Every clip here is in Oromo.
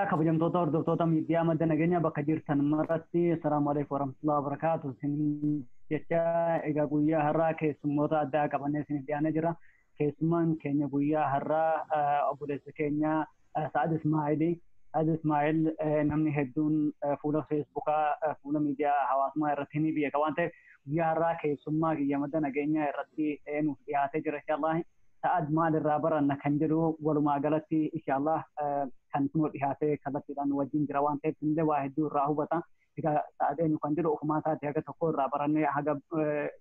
Egaa kabajamtoota hordoftoota miidiyaa madda nageenyaa bakka jirtan maratti assalaamu alaikum warahmatullahi wabarakatuh. Isin jecha egaa guyyaa har'aa keessummoota addaa qabannee isiniif dhiyaannee jira. Keessummaan keenya guyyaa har'aa obboleessa keenya Sa'ad Ismaa'ili. Sa'ad Ismaa'il namni hedduun fuula Feesbuukaa fuula miidiyaa hawaasummaa irratti ni beeka waan ta'eef guyyaa har'aa keessummaa kiyya madda nageenyaa irratti nuuf dhiyaatee jira inshaallah. Sa'ad maalirraa baranna kan jedhu walumaa galatti inshaallah kan kunoo dhiyaatee kallattiidhaan wajjin jira waan ta'eef illee waa hedduu irraa hubata. Egaa Sa'ad eenyu kan jedhu ofumaa isaati haga tokko irraa barannee haga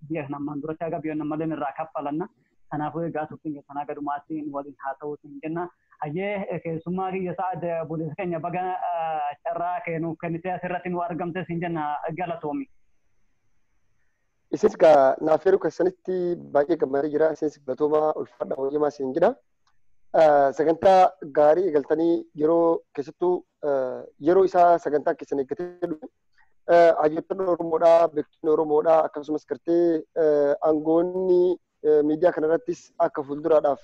biyya namaan duratti haga biyya namallee irraa kaffalanna. Kanaafuu egaa turtiin keessan haga dhumaatti waliin haa ta'u hin jenna. Hayyee keessummaa kiyya Sa'ad obboleessa keenya baga carraa kennuuf kennitee asirratti nu argamte siin jenna galatoomi. Isinis gaa naaf yeroo keessanitti baay'ee gammadee jira. Isinis galatoomaa ulfaadha hojjemaa isin jedha. Sagantaa gaarii eegaltanii yeroo keessattuu yeroo isaa sagantaa keessan eeggatee dhufe hayyootonni Oromoodhaa, beektonni Oromoodhaa akkasumas gartee aangoonni miidiyaa kanarrattis akka fuulduraadhaaf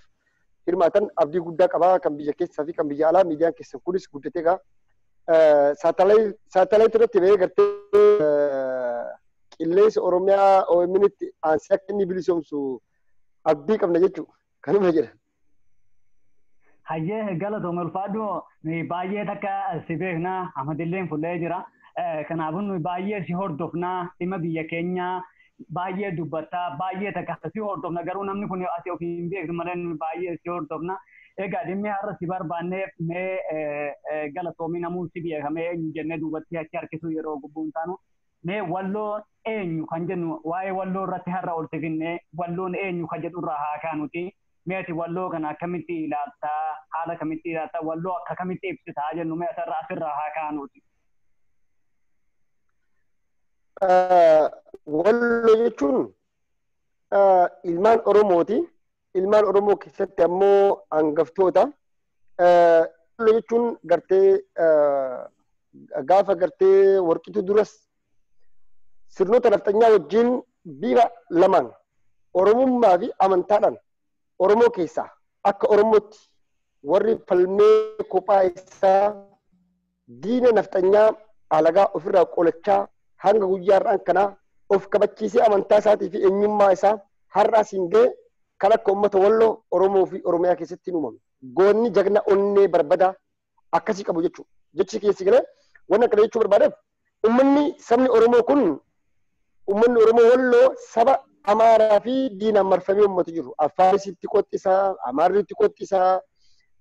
hirmaatan abdii guddaa qabaa kan biyya keessaa fi kan biyya alaa miidiyaan keessan kunis guddatee gaa saatalaayit irratti bahee gartee qilleensa Oromiyaa OMN'tti aansee akka inni bilisoomsu abdii qabna jechuudha. Kanuma jedha. Hayyee galatoome ulfaadhu baay'ee takka si beekna Ahmadilleen fullee jira. Kanaafuu nuyi baay'ee si hordofnaa dhimma biyya keenyaa baay'ee dubbattaa baay'ee takka si hordofna garuu namni kun ati ofii hin beektu malee nuyi baay'ee si hordofna. Egaa dhimmi har'a si barbaanneef mee galatoomii namuu si beekamee eenyu jennee duubatti achi harkisuu yeroo gubbuun taanu. Mee walloo eenyu kan jennu waa'ee walloo irratti har'a ol sifinnee walloon eenyu kan jedhu irraa haa kaanuti. Mee ati walloo kana akkamitti ilaaltaa haala kamitti ilaaltaa walloo akka kamitti ibsitaa jennu mee asirraa asirraa haa kaanuti. Walloo jechuun ilmaan Oromooti. Ilmaan Oromoo keessatti ammoo hangaftoota. Walloo jechuun gartee gaafa gartee warqituu duras sirnoota nafxanyaa wajjin bifa lamaan Oromummaa fi amantaadhaan Oromoo keessaa akka Oromootti warri falmee kophaa isaa diina nafxanyaa alagaa ofirraa qolachaa hanga guyyaa har'aan kanaa of kabachiisee amantaa isaatii fi eenyummaa isaa har'aa siin ga'e kan akka uummata walloo Oromoo fi Oromiyaa keessatti uumame. Goonni jagna onnee barbadaa akkasii qabu jechuudha. Jechi keessi galee waan akkana jechuu barbaadeef uummanni sabni Oromoo kun uummanni Oromoo walloo saba Amaaraa fi diinaan marfamee uummatu jiru. Affaarisitti qoxxisaa, Amaarritti qoxxisaa,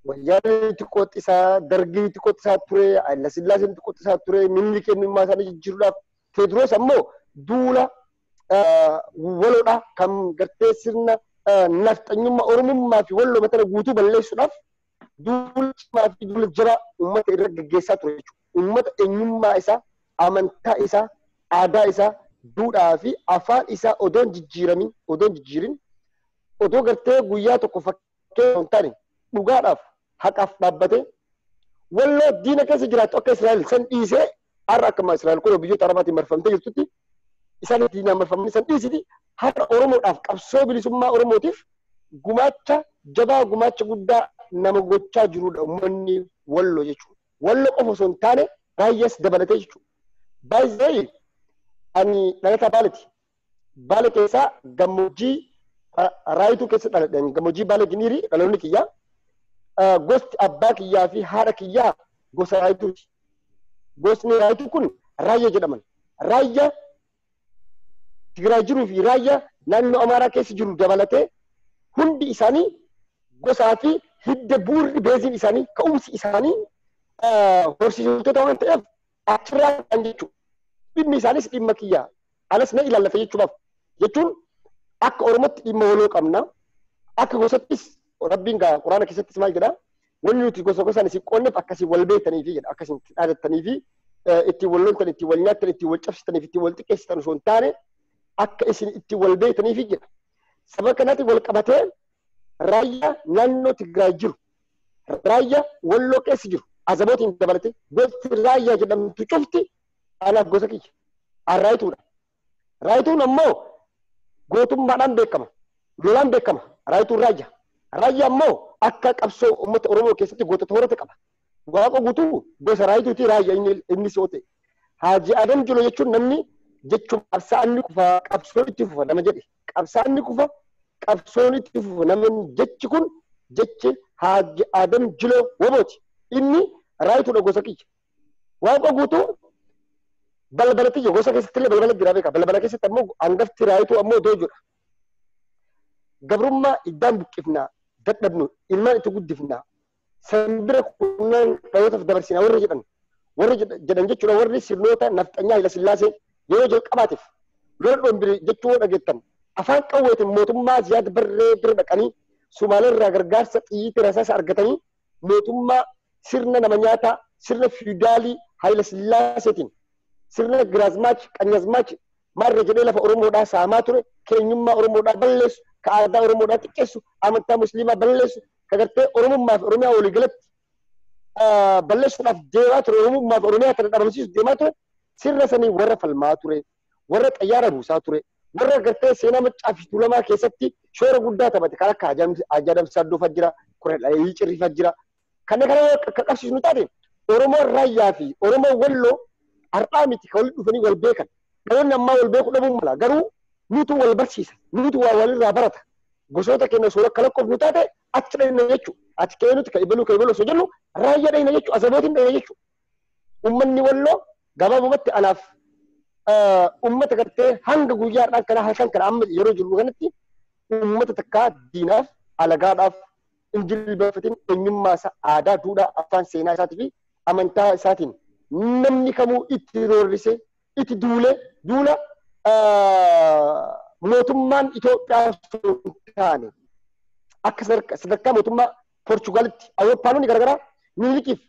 Wayyaanitti qoxxisaa, Dargiitti qoxxisaa ture, Hayilasillaasiitti qoxxisaa ture, Minilik eenyummaa isaanii jijjiiruudhaaf. Teediroos ammoo duula waloodha kan gartee sirna nafxanyummaa Oromummaa fi walloo matana guutuu balleessuudhaaf duula cimaa fi duula jabaa uummata irra gaggeessaa ture jechuudha. Uummata eenyummaa isaa, amantaa isaa, aadaa isaa, duudhaa fi afaan isaa odoon jijjiiramin, odoon jijjiirin, odoo gartee guyyaa tokko fakkee hin taane dhugaadhaaf haqaaf dhaabbatee walloo diina keessa jiraattu akka Israa'el san dhiisee har'a akkuma Israa'el kun biyyoota Arabaatiin marfamtee jirtutti isaan diinaan marfamanii san dhiisiti har'a Oromoodhaaf qabsoo bilisummaa Oromootiif gumaacha jabaa gumaacha guddaa nama gochaa jirudha uummanni walloo jechuudha. Walloo qofa osoo hin taane raayyaas dabalatee jechuudha. Baay'ee ani dhalataa Baaleeti. Baale keessaa gammoojjii raayituu keessa dhaladhe. Gammoojjii Baale Giniirii dhaloonni kiyyaa. Gosti abbaa kiyyaa fi haadha kiyyaa gosa raayituuti. Gosni raayituu kun raayyaa jedhaman. Raayyaa Tigraay jiruu fi raayyaa naannoo Amaaraa keessa jiru dabalatee hundi isaanii gosaa fi hidda bu'uurri beeziin isaanii ka'umsi isaanii horsiisota waan ta'eef achirraa kan jechuudha. Dhimmi isaanis dhimma kiyyaa. Anas na ilaallata jechuudhaaf. Jechuun akka Oromootti dhimma waloo qabna. Akka gosattis Rabbiin gaa Quraana keessattis maal jedhaa? Wanni nuti gosa gosaan isin qoonneef akkasiin wal beektanii fi jedha. Akkasiin itti dhaadattanii fi ittiin wal loltan, ittiin wal nyaattan, ittiin wal cabsitan fi ittiin wal xiqqeessitan osoo hin taane akka isin ittiin wal beektanii fi jedha. Sababa kanaatiin wal qabatee raayyaa naannoo Tigraay jiru, raayyaa walloo keessa jiru, azabootiin dabalatee gosti raayyaa jedhamtu cufti anaaf gosa kiyya. An raayituudha. Raayituun ammoo gootummaadhaan beekama. Lolaan beekama. Raayituun raayyaa. Raayyaa ammoo akka qabsoo uummata Oromoo keessatti gootota horate qaba. Waaqa guutuu gosa raayituuti raayyaa inni soote. Haaji Adam Jiloo jechuun namni jechuun qabsaa'aan kufa qabsoon itti fufa nama jedhe. Qabsaa'aan kufa qabsoon itti fufa nama jechi kun jechi Haaji Adam Jiloo Wobooti. Inni raayituudha gosa kiyya. Waaqa guutuu balbala tiyya gosa keessatti illee balbala jira beeka. Balbala keessatti ammoo hangafti raayituu ammoo doojoodha. Gabrummaa iddaan buqqifnaa dadhabnu ilmaan itti guddifnaa sanbira kunnaan dhalootaaf dabarsinaa warra jedhan warra jedhan jechuudha warri sirnoota nafxanyaa Hayila Sillaasee yeroo jalqabaatiif lola dhombire jechuu dhageettan afaan qawweetiin mootummaa Ziyaad Barree bira dhaqanii Sumaalee irraa gargaarsa xiyyiitii rasaasa argatanii mootummaa sirna nama nyaataa sirna fiidaalii Hayila Sillaaseetiin sirna Giraazmaach Qanyazmaach maarra jedhee lafa Oromoodhaa saamaa ture keenyummaa Oromoodhaa balleessu ka aadaa Oromoodhaa xiqqeessu amantaa Musliimaa balleessu ka gartee Oromummaa fi Oromiyaa walii galatti balleessuudhaaf deemaa ture Oromummaa fi Oromiyaa kana dhabamsiisuuf deemaa ture sirna sanii warra falmaa ture warra xayyaara buusaa ture warra gartee seenaa Maccaa fi Tuulamaa keessatti shoora guddaa taphate kan akka Haajaa Damsaa Addoo jira Koree Cirrii jira kana kana akka qabsiisnu taate Oromoon raayyaa fi Oromoon Walloo har'aa miti kan walitti dhufanii wal beekan dhaloonni ammaa wal beekuu dhabuun mala garuu nutu wal barsiisa nutu waa walirraa barata gosoota keenya suuraa akka lakkoofnu taate achi dhayna jechuudha achi ka'ee nuti ka ibaluu ka ibaluu osoo jennu raayyaa dhayna jechuudha azabootiin dhayna jechuudha uummanni Walloo gabaabumatti anaaf uummata gartee hanga guyyaadhaan kana halkan kana amma yeroo jirru kanatti uummata takkaa diinaaf alagaadhaaf hin jilbeeffatin eenyummaa isaa aadaa duudhaa afaan seenaa isaatii fi amantaa isaatiin namni kamuu itti roorrise itti duule duula mootummaan Itoophiyaa osoo hin taane akka sadarkaa mootummaa Poorchugaalitti Awurooppaanonni garaagaraa Minilikiif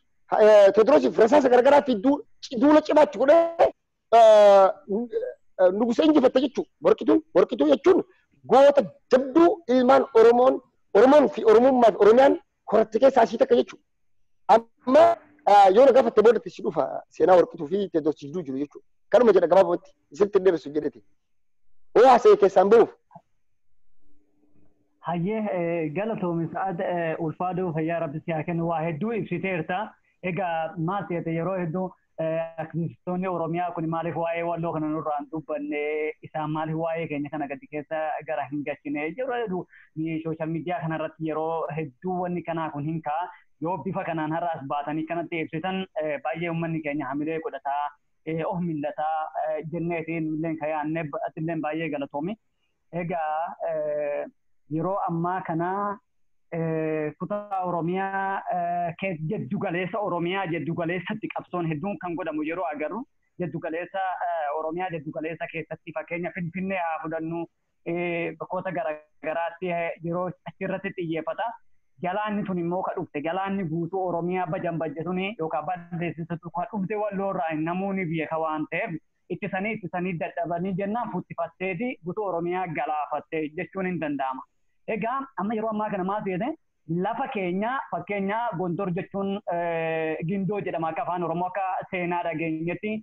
Tewoodiroosiif rasaasa garaagaraa fi duula cimaatti godhee nugusa injifatte jechuudha. Warqituu warqituu jechuun goota jabduu ilmaan Oromoon Oromoon fi Oromummaa fi Oromiyaan horatte keessaa ishii takka jechuudha. Amma yoo na gaafatte boodatti si dhufa seenaa warqituu fi Tewoodiroos jidduu jiru jechuudha. Kanuma jedha gabaabumatti isinitti hin dheeressu jedheti. Hoo haasa'e keessaan bahuuf. Hayyee galatoomi sa'aad ulfaaduu fayyaa rabbi si haa kennu waa hedduu ibsiteerta. Egaa maal seete yeroo hedduu aktivistoonni Oromiyaa kun maaliif waa'ee Walloo kana nurraa hin dubbanne isaan maaliif waa'ee keenya kana gadi keessa gara hin galchine yeroo hedduu sooshaal miidiyaa kanarratti yeroo hedduu wanni kanaa kun hin ka'a yoo bifa kanaan har'a as baatanii kanatti ibsitan baay'ee uummanni keenya hamilee godhataa of millataa jenneetiin illeen kayaannee atilleen baay'ee galatoomi. Egaa yeroo ammaa kana kutaa Oromiyaa jiddugaleessa Oromiyaa jiddugaleessatti qabsoon hedduun kan godhamu yeroo agarru jiddugaleessa Oromiyaa jiddugaleessa keessatti fakkeenya Finfinnee haa fudhannu bakkoota garaagaraatti yeroo achirratti xiyyeeffata. Galaanni tun immoo ka dhufte galaanni guutuu Oromiyaa bajan bajje suni yookaan balleessisu ka dhufte Walloorraa namoonni beeka waan ta'eef ittisanii dadhabanii jennaan futtifatteeti guutuu Oromiyaa galaafatte jechuun hin danda'ama. Egaa amma yeroo ammaa kana maal ta'e lafa keenya fakkeenya Gondor jechuun Gindoo jedhama akka afaan Oromoo akka seenaa dhageenyetti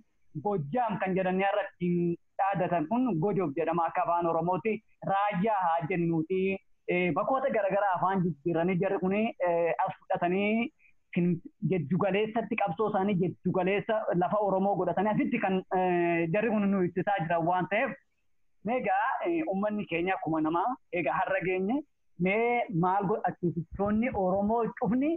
Gojjaam kan jedhanii irratti ittiin dhaadatan kun Gojob jedhama akka afaan Oromooti raayyaa haa jennuuti bakkoota garaagaraa afaan jijjiiranii jarri kun as fudhatanii jiddugaleessatti qabsoo isaanii jiddugaleessa lafa Oromoo godhatanii asitti kan jarri kun nu ittisaa jiran waan ta'eef egaa uummanni keenya akkuma namaa egaa har'a geenye mee maal aktivistoonni Oromoo cufni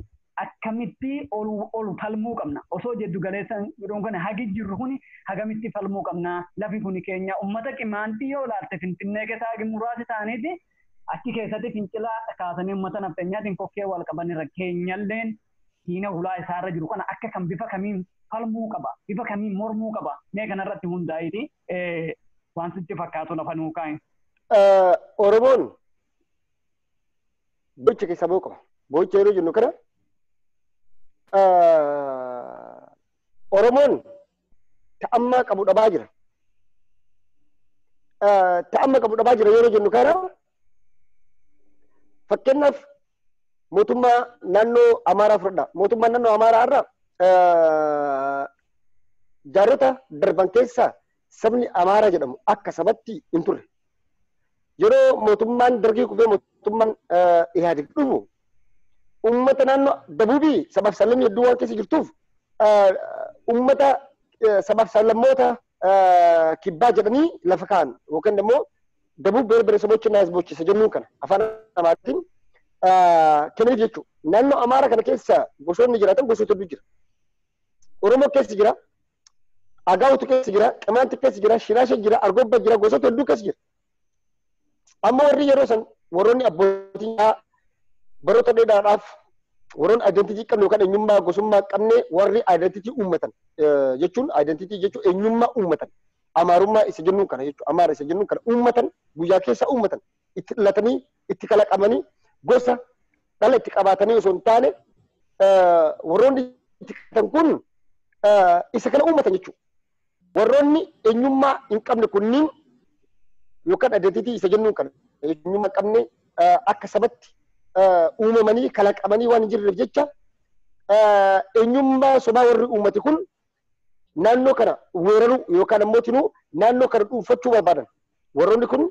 akkamitti ol falmuu qabna osoo jiddugaleessa jedhuun kana hagi jirru kun hagamitti falmuu qabna lafi kun keenya uummata qimaantii yoo ilaalte Finfinnee keessa hagi muraasa ta'aniiti achi keessatti fincila kaasanii uummata nafxanyaatiin kokkee wal qabanirra keenyalleen diina hulaa isaarra jiru kana akka kan bifa kamiin falmuu qaba bifa kamiin mormuu qaba mee kanarratti hundaa'eeti waan sitti fakkaatu lafa nuu kaa'e. Oromoon bocha keessaa ba'uu qaba. Bocha yeroo jennu kana Oromoon ta'ammaa qabu dhabaa jira. Ta'ammaa qabu dhabaa jira yeroo jennu kana fakkeenyaaf mootummaa naannoo Amaaraa fudhadha. Mootummaan naannoo Amaaraa irra jaarrota darban keessaa sabni Amaaraa jedhamu akka sabatti hin turre. Yeroo mootummaan dargii kufee mootummaan Ihaadig dhufu Uummata naannoo dabuubii sabaaf sablammii hedduu waan keessa jirtuuf uummata sabaaf sablammoota kibbaa jedhanii lafa kaa'an yookaan immoo ደቡብ ብሔር ብሔረሰቦች እና ህዝቦች isa jennuun kana afaan Amaaraatiin kenniif jechuudha. Naannoo Amaara kana keessa gosoonni jiraatan gosoota hedduu jira. Oromoo keessa jira, Agaawutu keessa jira, Qimaanti keessa jira, Shiraasha jira, Argobba jira, gosoota hedduu keessa jira. Amma warri yeroo san warroonni abbootii baroota dheeraadhaaf warroonni identity qabne yookaan eenyummaa gosummaa qabne warri identity uummatan jechuun identity jechuun eenyummaa uummatan. Amaarummaa isa jennuun kana jechuudha. Amaara isa jennuun kana uummatan guyyaa keessa uummatan itti dhalatanii itti kalaqamanii gosa dhala itti qabaatanii osoo hin taane warroonni itti qabatan kun isa kana uummatan jechuudha. Warroonni eenyummaa hin qabne kunniin yookaan identity isa jennuun kana eenyummaa hin qabne akka sabatti uumamanii kalaqamanii waan hin jirreef jecha eenyummaa sobaa warri uummati kun naannoo kana weeraruu yookaan ammoo tinuu naannoo kana dhuunfachuu barbaadan. Warroonni kun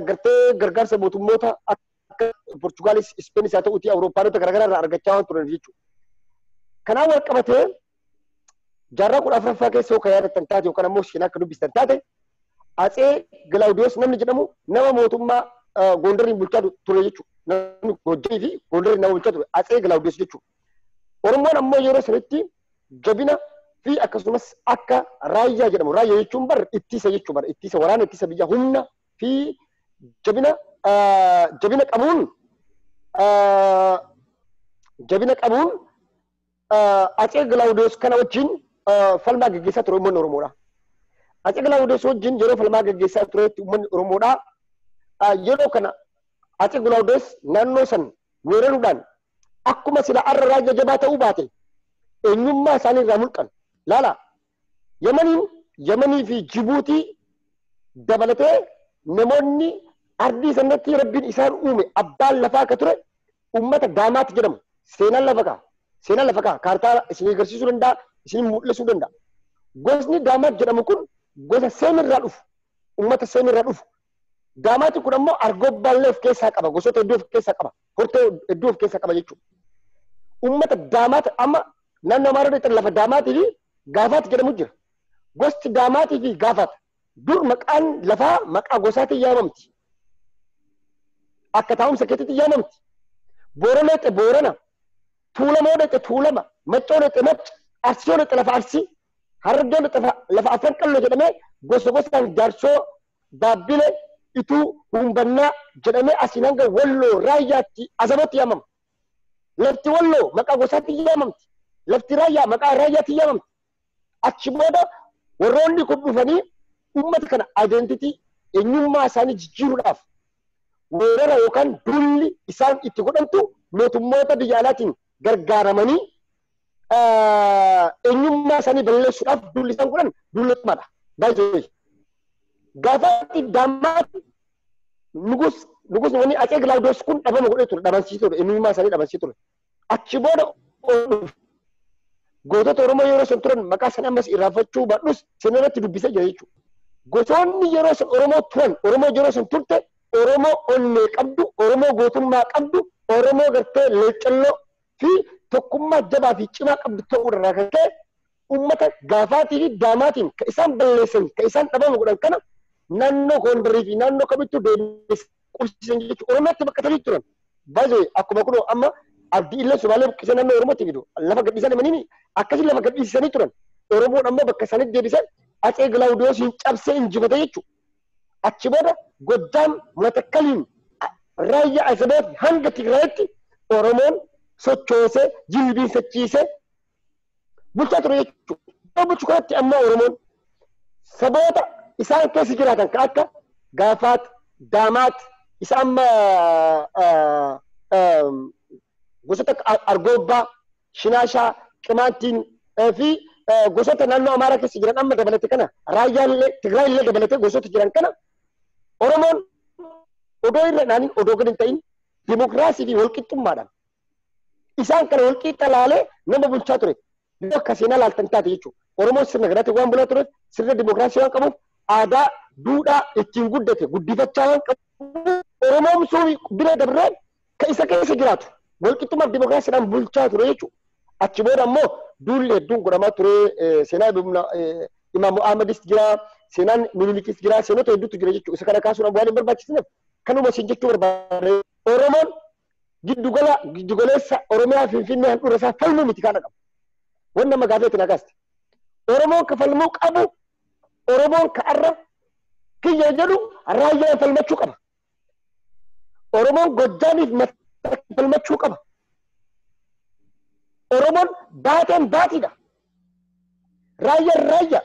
gartee gargaarsa mootummoota akka Portugaalis, Ispeenis haa ta'uutii Awurooppaanota garaagaraa irraa argachaa waan turaniif jechuudha. Kanaaf wal qabatee jaarraa 14ffaa keessa yookaan yaadattan taate yookaan ammoo seenaa akka dubbistan taate Atsee Gilaawudiyoos namni jedhamu nama mootummaa Gondariin bulchaa ture jechuudha. Namni Gojjamii fi Gondariin nama bulchaa ture Atsee Gilaawudiyoos jechuudha. Oromoon ammoo yeroo sanitti jabina fi akkasumas akka raayyaa jedhamu raayyaa jechuun bar ittisa jechuu bar ittisa waraana ittisa biyya humna fi jabina jabina qabuun jabina qabuun Atsee Gilaawudiyoos kana wajjin falmaa gaggeessaa ture uummanni Oromoodha. Atsee Gilaawudiyoos wajjin yeroo falmaa gaggeessaa turetti uummanni Oromoodha. Yeroo kana Atsee Gilaawudiyoos naannoo san weeraruudhaan akkuma sila arra raayyaa jabaa ta'uu baate eenyummaa isaanii irraa mulqan. Laala Yemeniin Yemenii fi Jibuutii dabalatee namoonni ardii sanatti rabbiin isaan uume abbaan lafaa akka ture uummata Daamaatti jedhamu. Seenaan lafa kaa seenaan lafa kaa kaartaa isin agarsiisuu danda'a isin mul'isuu danda'a. Gosni Daamaat jedhamu kun gosa Seemirraa dhufu uummata Seemirraa dhufu. Daamaati kun ammoo Argobbaallee of keessaa qaba gosoota hedduu of keessaa qaba hortee hedduu of keessaa qaba jechuudha. Uummata Daamaat amma naannoo Amaaraa dheetan lafa Daamaatii fi Gaafaat jedhamu jira. Gosti Daamaatii fi Gaafaat dur maqaan lafaa maqaa gosaatiin yaamamti. Akka taa'umsa keetitti yaamamti. Boorana dheexe Boorana, Tuulamoo dheexe Tuulama, Maccoo dheexe Macca, Arsiyoo dheexe lafa Arsii, Harargee dheexe lafa Afran Qalloo jedhamee gosa gosaan Jaarsoo, Baabbile, Ituu, Humbannaa jedhamee asiin hanga Walloo Raayyaatti Azabootti yaamama. Lafti Walloo maqaa gosaatti yaamamti. Lafti Raayyaa maqaa Raayyaatti yaamamti. Achi booda warroonni kun dhufanii uummata kana identity eenyummaa isaanii jijjiiruudhaaf weerara yookaan duulli isaan itti godhantu mootummoota biyya alaatiin gargaaramanii eenyummaa isaanii balleessuudhaaf duulli isaan godhan duula cimaadha. Baay'ee gaafa Daamaatti nugus nugus wanni Atsee Gilaawudiyoos kun dhabama godhee ture dhabamsiisee ture eenyummaa isaanii dhabamsiisee ture. Achi booda gootota Oromoo yeroo san turan maqaa isaanii ammas irraanfachuu baadhus seenaa irratti dubbisee jira jechuudha. Gosoonni yeroo san Oromoo turan Oromoo yeroo san turte Oromoo onnee qabdu Oromoo gootummaa qabdu Oromoo gartee leeccalloo fi tokkummaa jabaa fi cimaa qabdu ta'uu irraa kan ka'e uummata Gaafaatii fi Daamaatiin ka isaan balleessan ka isaan dhabama godhan kana naannoo Gondarii fi naannoo kamittuu deebisan qubsiisan jechuudha. Oromiyaatti baqatanii turan. Baay'ee akkuma kunoo amma Abdii Illee Somaalee buqqisee naannoo Oromootti fidu lafa gadhiisan himanii akkasii lafa gadhiisanii turan. Oromoon ammoo bakka isaanitti deebisan Atsee Gilaawudiyoosiin cabsee injifate jechuudha. Achi booda Gojjaam Matakkaliin raayyaa Azaboot hanga Tigraayitti Oromoon sochoosee jilbiinsachiisee bulchaa ture jechuudha. Bulchu kanatti ammoo Oromoon saboota isaan keessa jiraatan kan akka Gaafaat, Daamaat, isa amma gosoota Argobbaa, Shinaashaa, Qimaantiin fi gosoota naannoo Amaaraa keessa jiran amma dabalate kana Raayyaallee Tigraayillee dabalatee gosoota jiran kana Oromoon odoo irra naaniin odoo gadi hin ta'in dimokiraasii fi walqixxummaadhaan isaan kana walqixa laalee nama bulchaa ture. Yoo akka seenaa laaltan taate jechuudha. Oromoon sirna gadaatiin waan bulaa tureef sirna dimokiraasii waan qabuuf aadaa duudhaa ittiin guddate guddifachaa waan qabuuf Oromoon sun bira dabree ka isa keessa jiraatu. Walqixxummaaf dimookiraasiidhaan bulchaa ture jechuudha. Achi booda ammoo duulli hedduun godhamaa ture. Seenaa Imaamu Ahmadis jira, seenaan Minilikis jira, seenota hedduutu jira jechuudha. Isa kana kaasuudhaan waan hin barbaachisneef kanuma isin jechuu barbaade. Oromoon giddugaleessa Oromiyaa Finfinnee handhuura isaa falmuu miti kana qabu. Wanni amma gaafeetti na kaaste. Oromoon ka falmuu qabu, Oromoon ka arra kiyya jedhu raayyaan falmachuu qaba. Oromoon Gojjaamiif mataa falmachuu qaba. Oromoon baateen baatiidha. Raayyaan raayyaa.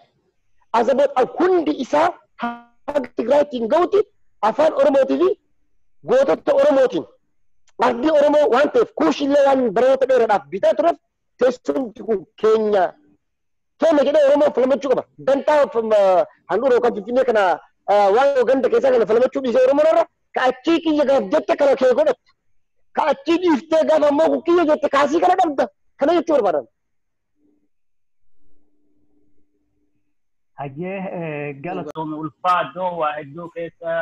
Azaboot hundi isaa haga Tigraayittiin gahutti afaan Oromootii fi gootota Oromootiin ardii Oromoo waan ta'eef kuushillee waan baroota dheeraadhaaf bitaa tureef teessumti kun keenya keenya jedhee Oromoo falmachuu qaba. Dantaa handhuura yookaan Finfinnee kana waan ganda keessaa kana falmachuu dhiisee Oromoon irra ka achii kiyya gaaf jette kana kee godhatta. Ka achii dhiiftee gaafa ammoo kun kiyya jette kaasii kana dhabda. Kana jechuu barbaadan. Hayyee galatoome ulfaadhoo waa hedduu keessa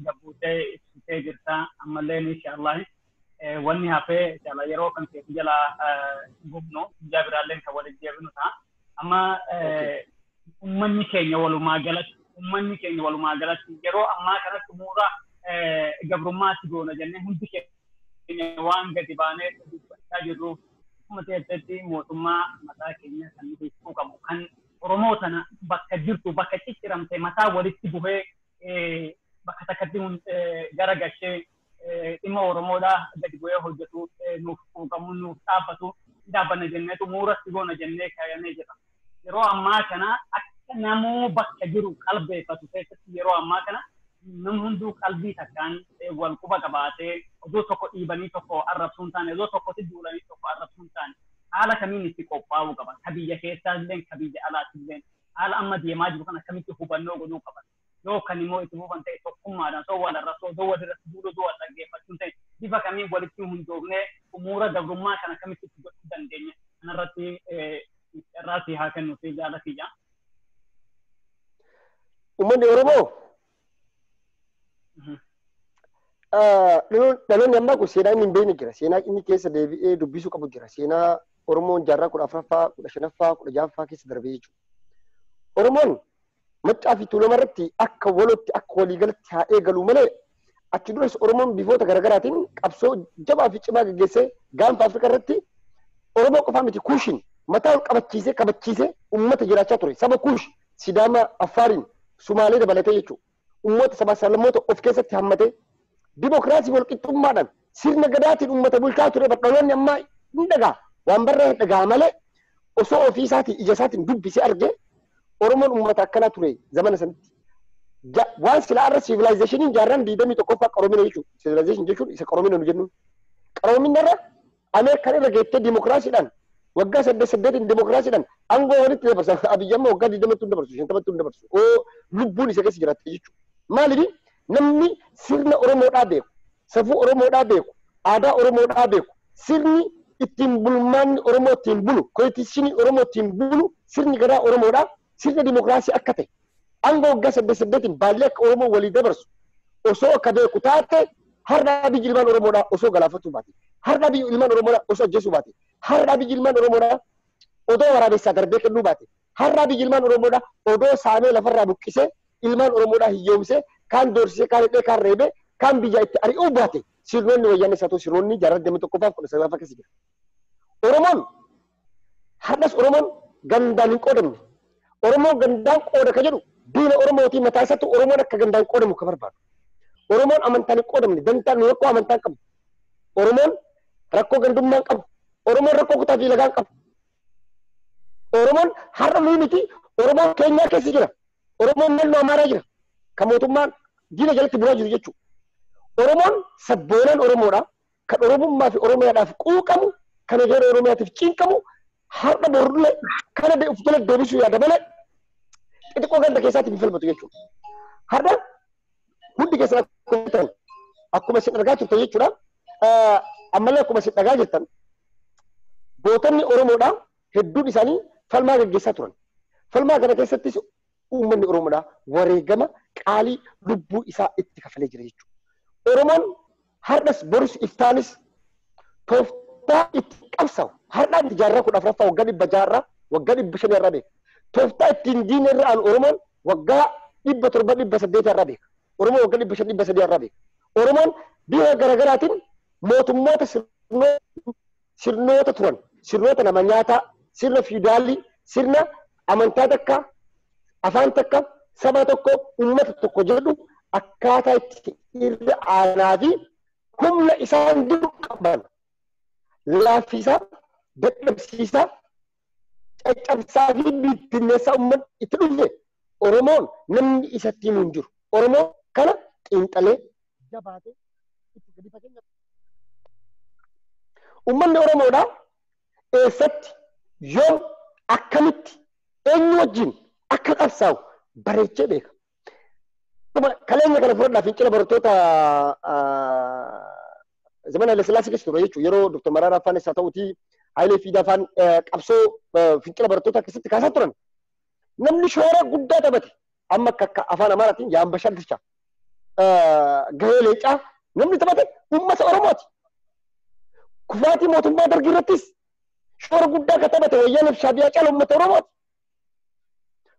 gabbuutee ibsitee jirta ammallee inshaallah wanni hafee inshallah yeroo kan keessa jala gubnu guyyaa biraallee kan walitti deebinu ta'a. Amma uummanni keenya walumaa galatti yeroo ammaa kanatti muura gabrummaatti goona jennee hundi keenya waan gadi baanee dubbachaa jirruuf akkuma ta'etti mootummaa mataa keenya kan nuti ibsuu qabu kan Oromoo tana bakka jirtu bakka cicciramte mataa walitti buhee bakka takkatti gara gashee dhimma Oromoodhaa gadi bu'ee hojjetu nuuf quuqamu nuuf dhaabbatu dhaabbanna jenneetu muuratti goona jennee kaayamee jira. Yeroo ammaa kana akka namuu bakka jiru qalbeeffatu keessatti yeroo ammaa kana namni hunduu qalbii takkaan wal quba qabaatee oduu tokko dhiibanii tokko arrabsuu hin taane, oduu tokkotti duulanii tokko arrabsuu hin taane, haala kamiin itti qophaa'uu qaban, ka biyya keessaa illee ka biyya alaatti, haala amma deemaa jiru kan akkamitti hubannoo godhuu qaban, yoo kan immoo itti fufan ta'e tokkummaadhaan osoo wal arrabsoo, osoo wal irratti duuluu, osoo wal dhaggeeffachuu ta'e, bifa kamiin walitti hundoofnee umuura gabrummaa kan akkamitti itti godhuu dandeenya kanarratti irraati haa kennu fi jaala kiyya. Uummanni Oromoo dhaloonni ammaa kun seenaa inni hin beekne jira. Seenaa inni keessa deebi'ee dubbisuu qabu jira. Seenaa Oromoon jaarraa 14ffaa, 15ffaa, 16ffaa keessa darbee jechuudha. Oromoon Maccaa fi Tuulama irratti akka walootti, akka waliigalatti haa eegalu malee, achi duras Oromoon bifoota garaagaraatiin qabsoo jabaa fi cimaa gaggeessee gaanfa Afrikaa irratti Oromoo qofaa miti, Kuushin mataa ol qabachiisee kabachiisee uummata jiraachaa ture. Saba Kuush, Sidaama, Affaariin, Sumaalee dabalatee jechuudha. Uummata sabaa sablammoota of keessatti hammatee dimookiraasii walqixxummaadhaan sirna gadaatiin uummata bulchaa ture. Dhaloonni ammaa hin dhagaa, waan barree dhagaa malee osoo ofii isaatiin ija isaatiin dubbisee argee Oromoon uummata akkanaa ture zamana sanitti. Waan silaa irra civilizationiin jaarraan 21ffaa qaroomina jechuudha. Civilization jechuun isa qaroomina nu jennuun. Qaroomina irra Ameerikaan irra geettee dimookiraasiidhaan waggaa saddeet saddeetiin dimookiraasiidhaan aangoo walitti dabarsa. Abiyyi amma waggaa 20tti hin dabarsu, 50tti hin dabarsu. Oo lubbuun isa keessa jiraatte jechuudha. Maaliif? Namni sirna Oromoodhaa beeku, safuu Oromoodhaa beeku, aadaa Oromoodhaa beeku, sirni ittiin bulmaanni Oromoo ittiin bulu, constitutionii Oromoo ittiin bulu, sirni gadaa Oromoodhaa, sirna dimookiraasii akka ta'e, aangoo waggaa saddeet saddeetiin baallee akka Oromoo walii dabarsu osoo akka beeku taate, har'a biyyi ilmaan Oromoodhaa osoo galaafatuu baate, har'a biyyi ilmaan Oromoodhaa osoo ajjeesuu baate, har'a biyyi ilmaan Oromoodhaa odoo waraabessaa darbee kennuu baate, har'a biyyi ilmaan Oromoodhaa odoo saamee lafarraa buqqisee ilmaan Oromoodhaa hiyyoomsee, kaan doorsisee, kaan hidhee, kaan reebee, kaan biyya itti ari'uu baate, sirnoonni wayyaanee isaa ta'u sirnoonni jaarraa 21ffaa 19ffaa keessa jira. Oromoon har'as Oromoon gandaan hin qoodamne. Oromoon gandaan qooda ka jedhu diina Oromootii mataa isaatti. Oromoon akka gandaan qoodamu ka barbaadu. Oromoon amantaan hin qoodamne, dantaan rakkoo amantaa hin qabu. Oromoon rakkoo gandummaa hin qabu. Oromoon rakkoo kutaa fi lagaa hin qabu. Oromoon har'a nuyi miti, Oromoon Keenyaa keessa jira. Oromoon naannoo Amaaraa jira. Kan mootummaan diina jalatti bulaa jiru jechuudha. Oromoon sabboonaan Oromoodha. Kan Oromummaa fi Oromiyaadhaaf quuqamu, kan egeree Oromiyaatiif cinqamu, har'a borullee kana of jala deebisuu yaada malee xixiqqoo ganda keessaatti hin falmatu jechuudha. Har'a hundi keessan akkuma isin argaa turtan jechuudha. Ammallee akkuma isin dhagaa jirtan gootonni Oromoodhaa hedduun isaanii falmaa gaggeessaa turan. Falmaa kana keessattis uummanni Oromoodhaa wareegama qaalii lubbuu isaa itti kafalee jira jechuudha. Oromoon har'as borus iftaanis Tooftaa itti qabsaa'u har'aa itti jaarraa 14ffaa waggaa 600 waggaa 500 irraa beeka. Tooftaa ittiin diina irra aanu Oromoon waggaa 700 800 irraa beeka. Oromoon waggaa 500 300 irraa beeka. Oromoon bifa garaagaraatiin mootummoota sirnoota turan, sirnoota nama nyaataa, sirna fiidaalii, sirna amantaa takka, afaan takka, saba tokko, uummata tokko jedhu akkaataa itti irra aanaa fi humna isaan dur qaban laaffisaa, dadhabsiisaa, caccabsaa fi bittinneessaa uummanni itti dhufe Oromoon namni isatti himu hin jiru. Oromoon kana xiinxalee jabaatee itti gadi fageenya. Uummanni Oromoodhaa eessatti, yoom, akkamitti, eenyu wajjin akka qabsaa'u bareechee beeka. Kaleenya kana fudhadhaa fincila barattoota zamana Haile Sillaasee keessa ture jechuudha. Yeroo Dr. Mararaa Faanis haa ta'uutii Hayilee Fiidaa faan qabsoo fincila barattoota keessatti kaasaa turan. Namni shoora guddaa taphate amma akka afaan Amaaraatiin yaambashaa dircha gahee leencaa namni taphate uummata Oromooti. Kufaatii mootummaa Dargii irrattis shoora guddaa kan taphate Wayyaanee fi Shaabiyaa caala uummata Oromooti.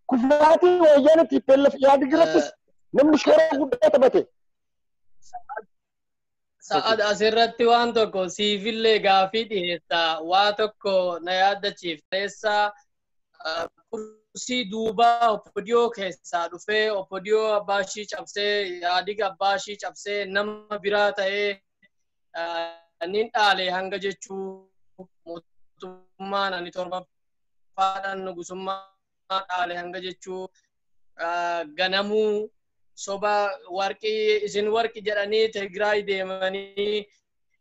Kufaatii Wayyaanee TPLF Ihaadig irrattis namni shoora guddaa taphate. Sa'ad asirratti waan tokko siifillee gaafii dhiyeessa. Waa tokko na yaadachiifteessa. Kursii duubaa Oppodiyoo keessaa dhufee Oppodiyoo abbaa ishii cabsee Ihaadig abbaa ishii cabsee nama biraa ta'ee nin dhaale hanga jechuu mootummaan ani torbaffaadhaan nugusummaa dhaale hanga jechuu ganamuu soba warqii isin warqii jedhanii Tigraay deemanii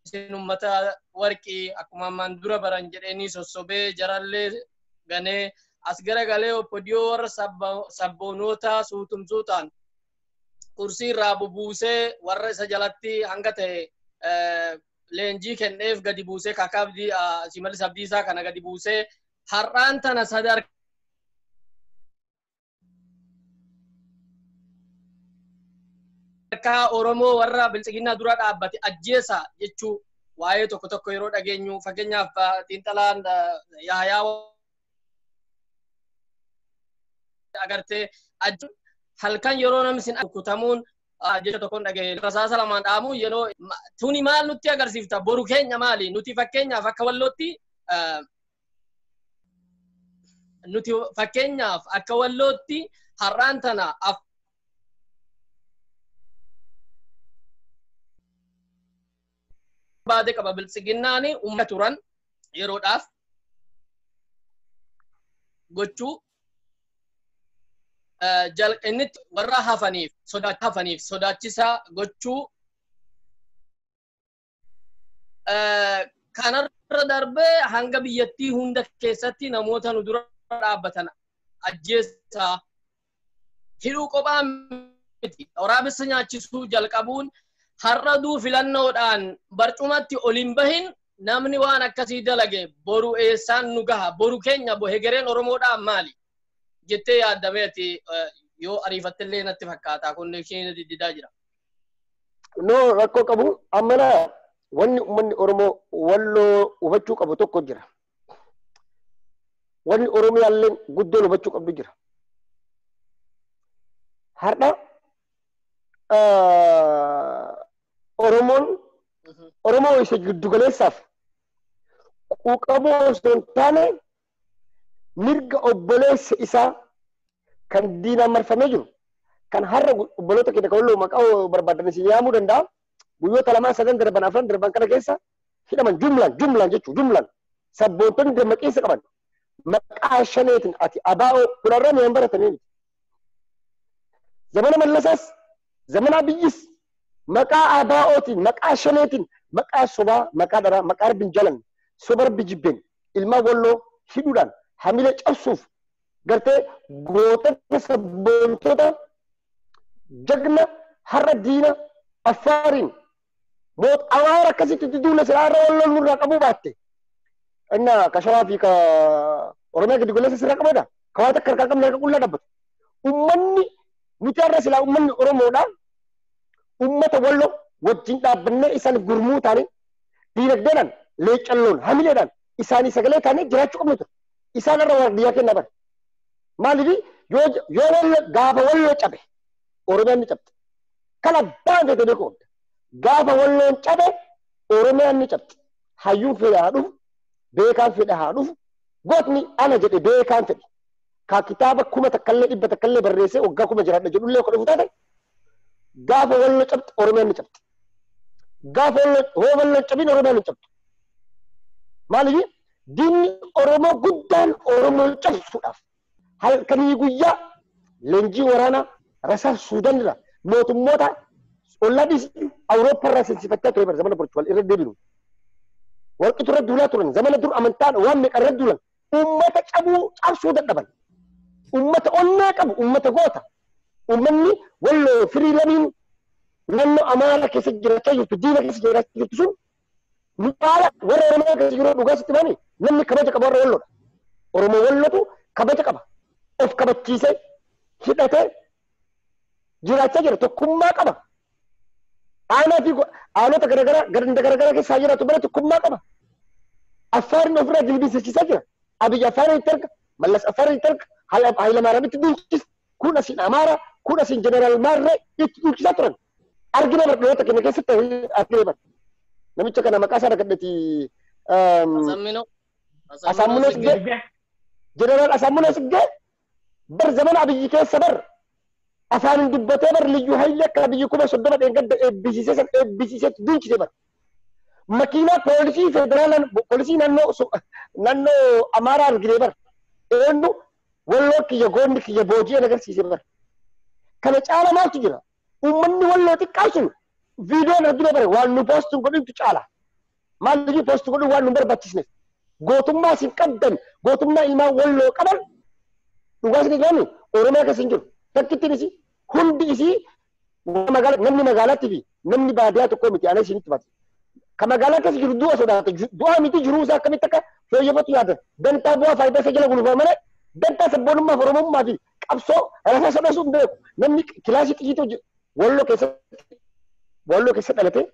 isin uummata warqii akkuma ammaan dura baran jedhanii sossobee jarallee ganee as garagalee Oppodiyoo warra sabboonoota suutumsuutaan kursii irraa bubuusee warra isa jalatti hanga ta'e leenjii kenneef gadi buusee kakaa Shimallis Abdiisaa kana gadi buusee har'aan tana sadarkaa Oromoo warra bilchiginaa dura dhaabbate ajjeesa jechuu waa'ee tokko tokko yeroo dhageenyu fakkeenyaaf xiinxalaan Yaayaa agartee halkan yeroo namni sin rukutamuun jecha tokkoon dhagaye rasaasa lamaan dhaamuun yeroo tuni maal nutti agarsiifta boru keenya maali nuti fakkeenyaaf akka wallootti nuti fakkeenyaaf akka wallootti har'aan tana baade qaba bilchiginnaani uummata turan yeroodhaaf gochuu inni warra hafaniif hafaniif sodaachisaa gochuu kanarra darbee hanga biyyattii hunda keessatti namoota nu dura dhaabbatan ajjeesaa hidhuu kophaa miti waraabessa nyaachisuu jalqabuun har'a duu filannoodhaan barcumatti ol hin bahin namni waan akkasii dalage boru eessaan nu gaha boru keenya hegereen Oromoodhaan maali jettee yaaddameeti yoo ariifattillee natti fakkaata konnekshinii diddidaa jira. No rakkoo qabu ammana wanni uummanni Oromoo walloo hubachuu qabu tokko jira. Wanni Oromiyaallee guddoon hubachuu qabdu jira. Har'a Oromoon Oromoo isa giddugaleessaaf quuqamoo osoo hin taane mirga obboleessa isaa kan diinaan marfamee jiru kan har'a obboloota keenya kan walloo maqaa barbaadan isin yaamuu danda'a. Guyyoota lamaan sadan darban afran darban kana keessa hidhaman jumlaan jumlaan jechuun jumlaan sabboontonni dammaqiinsa qaban maqaa shaneetiin ati abaa'oo kunarraa mi'aan baratanii miti. Zamana Mallasaas zamana Abiyyis maqaa abaa'ootiin maqaa shaneetiin maqaa sobaa maqaa dharaa maqaa rabbiin jalan soba rabbi jibbeen ilmaan walloo hidhuudhaan hamilee cabsuuf gartee gootota sabboontota jagna har'a diina Affaariin moot awaara akkasitti itti duula silaa irra walloon nurraa qabuu baatte. Inna ka Shawaa fi ka Oromiyaa giddu galeessa sirraa qaboodha. Ka waa takka harkaa qabne harka qullaa dhaabbatu. Uummanni nuti har'a silaa uummanni Oromoodha. Uummata walloo wajjin dhaabbannee isaan gurmuu taane diinagdeedhaan leecalloon hamileedhaan isaanii sagalee taanee jiraachuu qabnu ture. Isaan irra waardiyyaa kenna bara. Maaliif yoo walloo gaafa walloo cabe Oromiyaan ni cabxe. Kana abbaan fedhe beekuu qabda. Gaafa walloon cabe Oromiyaan ni cabxe. Hayyuun fedhe haa dhufu, beekaan fedhe haa dhufu, gootni ana jedhe beekaan fedhe. Ka kitaaba 1000 100 barreessee waggaa 1000 jiraadha jedhullee akka dhufu taate gaafa walloo cabxe Oromiyaan ni cabxe. Gaafa walloo cabin Oromiyaan ni cabxe. Maaliif diinni Oromoo guddaan Oromoo cabsuudhaaf halkanii guyyaa leenjii waraanaa rasaas Suudaan irraa mootummoota ollaa Awurooppaa irraa seensifachaa ture bara zamana Portugal irra deebinu. Warqitu irra duulaa turan zamana dur amantaan waan meeqa irra duulan uummata cabuu cabsuu dadhaban. Uummata onnee qabu uummata goota. Uummanni walloo firii lamiin naannoo Amaaraa keessa jiraachaa jirtu diina keessa jiraachaa jirtu sun nu caala warra Oromoo keessa jiru dhugaa sitti bani namni kabaja qaba warra walloodha. Oromoo wallootu kabaja qaba. Of kabachiisee hidhatee jiraachaa jira tokkummaa qaba. Aanaa fi aanota garaagaraa ganda garaagaraa keessaa jiraatu bara tokkummaa qaba. Affaariin ofirraa jilbiinsachiisaa jira. Abiyyi Affaariin itti erga, Mallas Affaariin itti erga, Hayilamaariyaamitti duulchisa. Kun asiin Amaara, kun asiin Jeneraal Maarree itti duulchisaa turan. Argina bara dhaloota keenya keessatti argina bara. Namicha kana maqaa isaa dhagadheeti. Asamminoo Siggee. Jeneraal Asamminoo Siggee bar zamana Abiyyi keessa bar afaan dubbatee bar liyyuu hayli akka Abiyyi 30,000 dheengadda eebbisiisee san eebbisiiseetti duulchise bar. Makiinaa poolisii federaalaan poolisii naannoo Amaaraa argine bar. Eenyu walloo kiyya goonni kiyya booji'een agarsiise bar. Kana caala maaltu jira? Uummanni walloo xiqqaa sun viidiyoon argine bare waan nu poostuun godhintu caala. Maaliif poostu godhin waan nu barbaachisneef. Gootummaa isin qabdan gootummaa ilmaan walloo qaban dhugaa isin jedhamu Oromiyaa keessa hin jiru. Takkittiin isii hundi isii namni magaalaatti fi namni baadiyyaa tokko miti ana isinitti baate. Ka magaalaa keessa jiru du'a sodaata. Du'a miti jiruu isaa akkamitti akka fooyyeffatu yaada. Dantaa bu'aa faayidaa isa jala gulufaa malee dantaa sabboonummaa fi Oromummaa fi qabsoo rasaa sodaasuu hin beeku. Namni kilaasii xiyyiitii walloo keessa dhalatee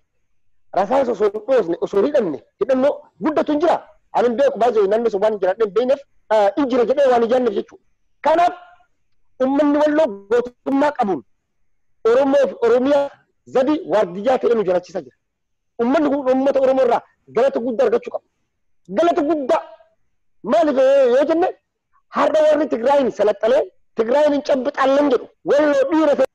rasaas osoo hin dhoosne osoo hin hidhamne hidhannoo guddatu hin jira. Ani hin beeku baay'ee naannoo sun waan hin jiraadhe hin beekneef hin jira jedhee waan hin yaadneef jechuudha. Kanaaf uummanni walloo gootummaa qabuun Oromoo fi Oromiyaa zabi waardiyyaa ta'ee nu jiraachisaa jira. Uummanni kun uummata Oromoo irraa galata guddaa argachuu qaba. Galata guddaa maaliif yoo jenne har'a warri Tigraayin salaxalee Tigraayin hin cabbixaallan jedhu walloo dhiira ta'e.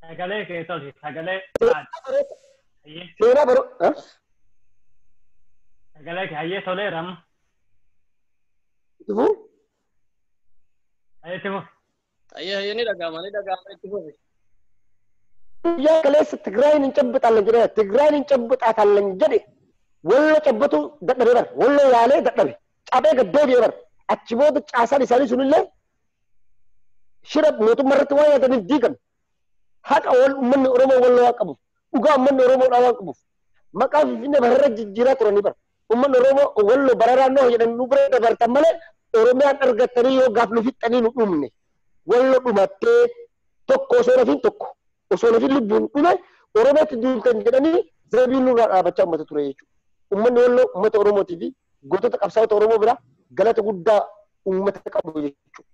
Sagalee kee tolchi sagalee. Seenaa baroo. Sagalee kee hayyee toleera amma. Itti Hayyee itti fufi. Hayyee hayyee ni dhaga'ama itti fufi. Guyyaa kaleessa Tigraayin hin cabbixaallan jedhee Tigraayin hin cabbixaallan jedhe walloo cabbatu dadhabe bara walloo yaalee dadhabe cabee gad deebi'e bara achi booda caasaan isaanii sunillee shira mootummaa irratti waan yaadaniif diigame. Haqa wal uummanni Oromoo walloo waan qabuuf dhugaa uummanni Oromoodhaa waan qabuuf maqaa Finfinnee bararra jijjiiraa turanii bara. Uummanni Oromoo walloo bararaa noo jedhan nu bira dabartan malee Oromiyaan argattanii yoo gaaf nu fixxanii nu dhumne walloo dhumattee tokko osoo nafiin tokko osoo nafiin lubbuun dhume Oromiyaatti duultan jedhanii zabiin nurraa dhaabachaa uummata ture jechuudha. Uummanni walloo uummata Oromootii fi gootota qabsaa'ota Oromoo biraa galata guddaa uummata qabu jechuudha.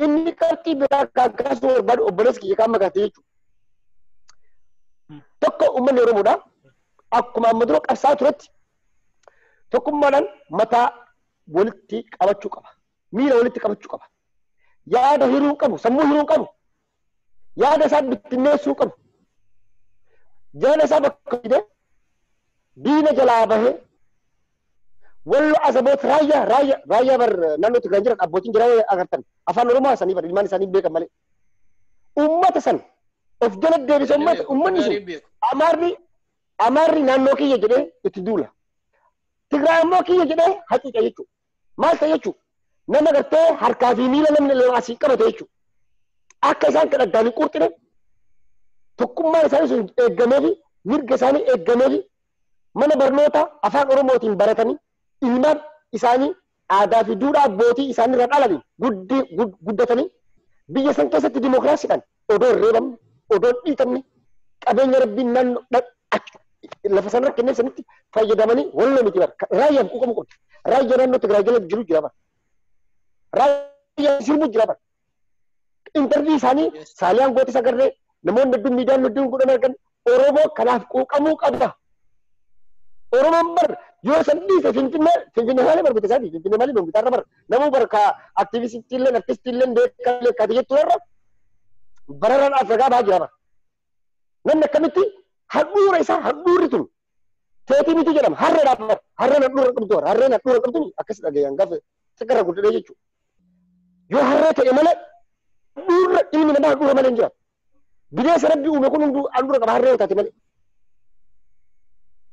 Inni qabxii biraa kan kaasuu barbaadu obboleessi kiyya kan makaate jechuudha. Tokko uummanni Oromoodha. Akkuma amma dura qabsaa'aa turetti tokkummaadhaan mataa walitti qabachuu qaba. Miira walitti qabachuu qaba. Yaada hiruu qabu, sammuu hiruu qabu. Yaada isaa bittinneessuu qabu. Jaala isaa bakka fidee diina jalaa bahee walloo asaboot raayyaa raayyaa raayyaa bar naannoo Tigraay jiran abbootiin jiran agartan afaan Oromoo haasanii bar ilmaan isaanii beekan malee. Uummata san of jala deebise uummata uummanni sun Amaarri naannoo kiyya jedhee itti duula. Tigraay immoo kiyya jedhee hacuuca jechuudha. Maal ta'e jechuudha? Nama gartee harkaa fi miila namni lama asii qabate jechuudha. Akka isaan kan addaan hin qurxine tokkummaan isaanii sun eeggamee fi mirga isaanii eeggamee fi mana barnoota afaan Oromootiin baratanii ilmaan isaanii aadaa fi duudhaa abbootii isaanii irraa dhalanii guddatanii biyya san keessatti dimookiraasiidhaan odoo hin reebamne, odoo hin dhiitamne, qabeenya rabbiin naannoo lafa sanarra kenneef sanitti fayyadamanii walloo miti bara. Raayyaan quuqamu qabdi. Raayyaa naannoo Tigraay jala jiru jira bara. Raayyaan sirbu jira bara. Intarvii isaanii saaliyaan gootis agarree namoonni hedduun miidiyaan hedduun godhan argan Oromoo kanaaf quuqamuu qabda. Oromoon bar yoo san dhiise Finfinnee Finfinnee malee barbaada isaati Finfinnee malee barbaada irra bar namuu bar ka aktiivistii illee artistii illee beekaa illee kaati jettu irra bararaan Afrikaa bahaa jira bar. Namni akkamitti handhuura isaa handhuurri tun teetii miti jedhama harreedhaaf bar harreen handhuura qabdu bar harreen handhuura qabdu akkas dhagayaan gaafa xiqqarra guddadhee jechuudha. Yoo harree ta'e malee handhuurra ilmi namaa handhuura malee hin jiraatu. Bineensa rabbi uume kun hunduu handhuura qaba harree taate malee.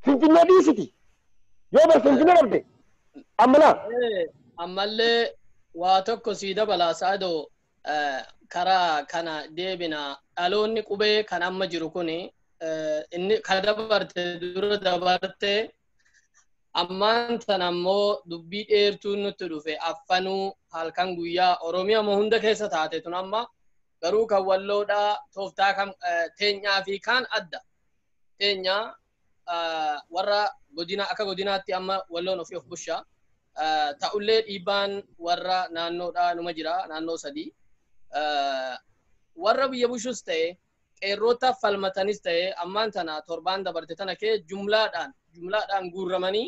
Finfinnee dhiisiti. Yoo bar Finfinnee dhabde amma laa. Ammallee waa tokko sii dabalaa Saadoo karaa kana deebina dhaloonni qubee kan amma jiru kuni inni kan dabarte dura dabarte ammaan tan ammoo dubbii dheertuun nutti dhufe affanuu halkan guyyaa Oromiyaa moo hunda keessa taate tun amma garuu kan walloodhaa tooftaa kan teenyaa fi kaan adda teenyaa warra godina akka godinaatti amma walloon ofii of bushaa ta'ullee dhiibbaan warra naannoodhaa numa jira naannoo sadii warra biyya bushuus ta'e qeerrota falmatanis ta'e ammaan tana torbaan dabarte tana kee jumlaadhaan guurramanii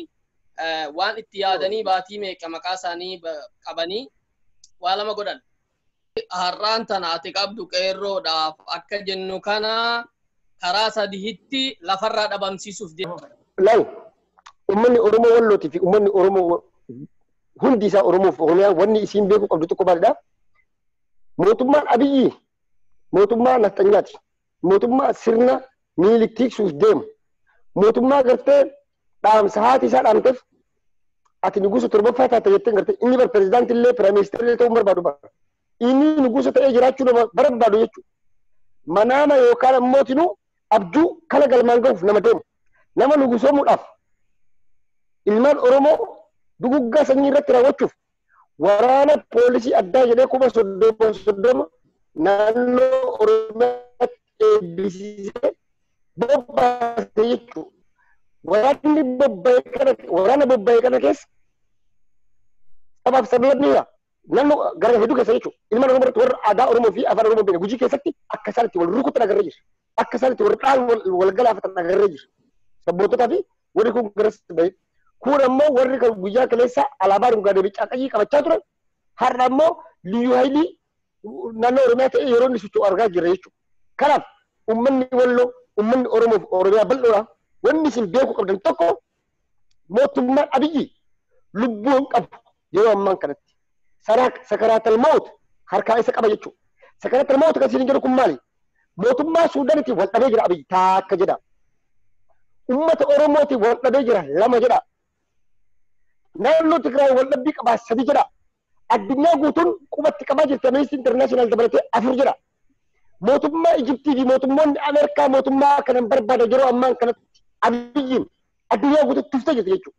waan itti yaadanii baatii meeqa maqaa isaanii qabanii waa lama godhan. Har'aan tana ati qabdu qeerroodhaaf akka jennu kana karaa sadiitti lafarraa dhabamsiisuuf deema. Laal uummanni Oromoo wallootii fi uummanni Oromoo hundi isaa Oromoof Oromiyaa wanni isiin beekuu qabdu tokko maalidha? Mootummaan Abiyyi mootummaa nafxanyaati. Mootummaa sirna Minilik tiksuuf deemu. Mootummaa gartee dhaamsa haati isaa dhaamteef ati nugusa torbaffaa taate jettee gartee inni bar pirezidaantii illee piraayim illee ta'uu barbaadu bara. Inni nugusa ta'ee jiraachuu nama barbaadu jechuudha. Manaama yookaan ammootinuu abjuu kala galmaan gahuuf nama deemu. Nama nugusoomuudhaaf ilmaan Oromoo duguggaa sanyii irratti raawwachuuf waraana poolisii addaa jedhee 30,000 naannoo Oromiyaatti eebbisiisee bobbaase jechuudha. Waraanni bobba'e kana waraana bobba'e kana keessa sabaaf sablammiidha. Naannoo gara hedduu keessa jechuudha. Ilmaan Oromoo irratti warra aadaa Oromoo fi afaan Oromoo beekne Gujii keessatti akka isaan itti wal rukutan agarree jira. Akka isaan itti wal dhaal wal galaafatan agarree jira. Sabboontotaa fi warri kun garas bahe. Kun ammoo warri kan guyyaa kaleessa alaabaa dhungaadee bicaa qayyii qabachaa turan har'a ammoo liyyuu haayilii naannoo Oromiyaa ta'ee yeroo inni socho'u argaa jirra jechuudha. Kanaaf uummanni Walloo uummanni Oromoo fi Oromiyaa bal'oodha. Wanni isin beekuu qabdan tokko mootummaan Abiyyi lubbuu hin qabu yeroo ammaan kanatti. Sakaraatal mawut harkaa isa qaba jechuudha. Sakaraatal mawut kan isin jedhu kun maali? Mootummaa Suudaanitiin wal dhabee jira Abiyyi taakka jedha. Uummata Oromootiin wal dhabee jira lama jedha. Naannoo Tigraay wal dhabbii qabaa sadi jedha. Addunyaa guutuun qubatti qabaa jirti Amnesty International dabalatee afur jedha. Mootummaa Ijiptii fi mootummoonni Ameerikaa mootummaa kanan barbaada yeroo ammaan kanatti Abiyyiin addunyaa guutuutti tuftee jirti jechuudha.